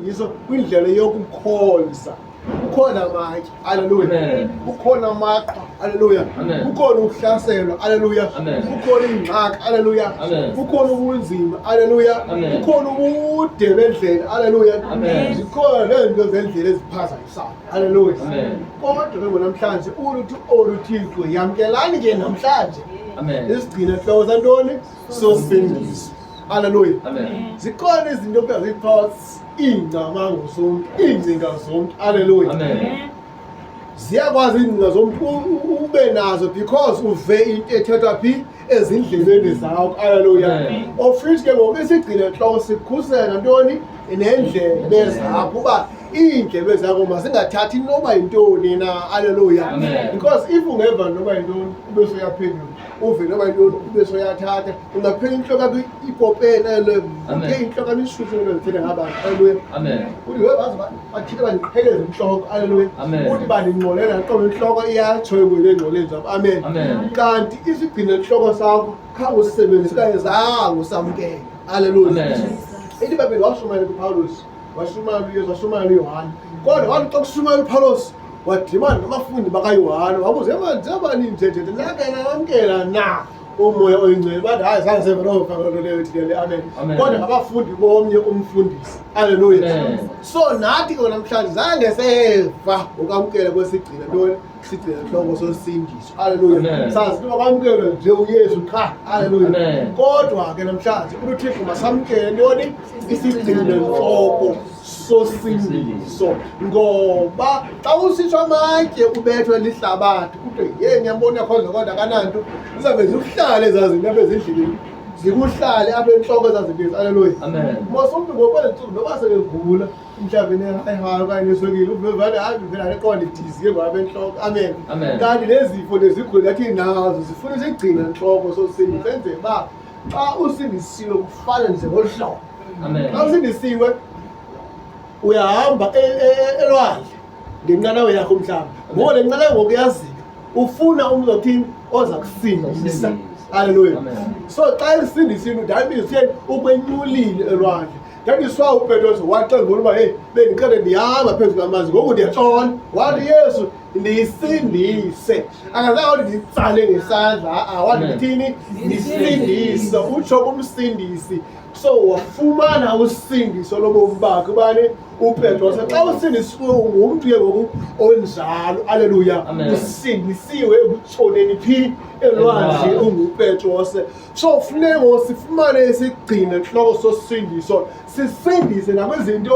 Yiso kwindlela yokukhonza. Kukhona amatye, aleluya. Kukhona amaqhwa, aleluya. Kukhona ukuhlaselwa, aleluya. Kukhona iingxaki, aleluya. Kukhona ubunzima, aleluya. Kukhona ubude bendlela, aleluya. Zikhona nezinto zendlela eziphazamisayo, aleluya. Kodwa ke namhlanje uluthi olu Thixo yamkelani ke namhlanje isigcina ntloko santoni sosindiso. Haleluya. Amen. Zikhona izinto kuthiwa zii-thoughts, iingcamango zomntu, iingcinga zomntu. Haleluya. Amen. Ziyakwazi iingcinga zomntu ube nazo because uve into ethethwa phi ezindlebeni zakho. Haleluya. Amen. Of which ke ngoku isigcina ntloko sikhusela ntoni neendlebe zakho uba iindlebe zakho mazingathathi noba yintoni na. Haleluya. Amen. Because if ungeva noba yintoni ube suyaphendula, uve noba yintoni ube soyathatha, ungaphela intloko yakho ipopene elo Amen. ke intloko yam ishushu into ndithetha ngabantu. Aleluya. Amen. Uthi we bazi bathile bandiqheleza intloko. Aleluya. Amen. Uthi bandingxolela qobo intloko iyatsho ebuyele engxoleni zabo. Amen. Amen. Kanti isigcina intloko sakho khange usisebenzise okanye zange usamkele. Aleluya. Amen. Ithi ibhayibhile washumayela kuPawulos, washumayela uYesu, washumayela uYohane, kodwa wathi xa kushumayela uPawulos wadibana nabafundi bakaYohane, wabuza ema njengoba ninjenje nake nawamkela na umoya oyingcwele? Bathi hayi, zange seva loo mfakelo leyo ithile le. Amen. Amen. Kodwa ngabafundi bomnye umfundisi. Aleluya. Amen. So nathi ke namhlanje zange seva ukwamkela kwesigcina ntoni sigcina ntloko sosindiso. Aleluya. Amen. Sazi into kwamkelwe nje uYesu qha. Aleluya. Amen. Kodwa ke namhlanje uThixo masamkele ntoni isigcina ntloko sosindiso, ngoba xa usitsho amatye ubethwe lihlabathi kuthiwe ye niyambona uyakhonza kodwa akananto, zizawube zikuhlale ezaa zinto apha ezindleleni, zikuhlale apha entloko ezaa zinto ezi. Aleluya. Amen. Mos umntu ngokwezi ntsuku noba sekegula mhlawumbi nehayihayi okanye neswekile uvele hayi ndivele andiqonde ndidizi ke ngoku apha entloko. Amen. Amen. Kanti nezifo nezigulo ngathi nazo zifuna isigcina ntloko sosindiso, senzele uba xa usindisiwe kufane nje ngolu hlobo. Amen. Xa usindisiwe uyahamba elwandle ngenqanawe yakho mhlawumbi, ngoku le nqanawe ngoku uyazika, ufuna umntu othini oza kusindisa. Kusindisa. Haleluya. Amen. So xa esindisile that means yena ukwenyulile elwandle. That is why uPetros wathi xa ndibona uba heyi bendiqele ndihamba phezu kwamanzi ngoku ndiyatshona, wathi Yesu ndisindise. Akazange wathi nditsale ngesandla, ha-a, wathi Amen. ndithini ndisindise, utsho kumsindisi. So wafumana usindiso lobomi bakhe ubani uPetros. Xa usindisiwe ungumntu ke ngoku onjalo. Aleluya. Amen. Usindisiwe ekutshoneni phi elwandle Elwandle. unguPetros. So funeka ngoku sifumane isigcina ntloko sosindiso, sisindise nakwizinto.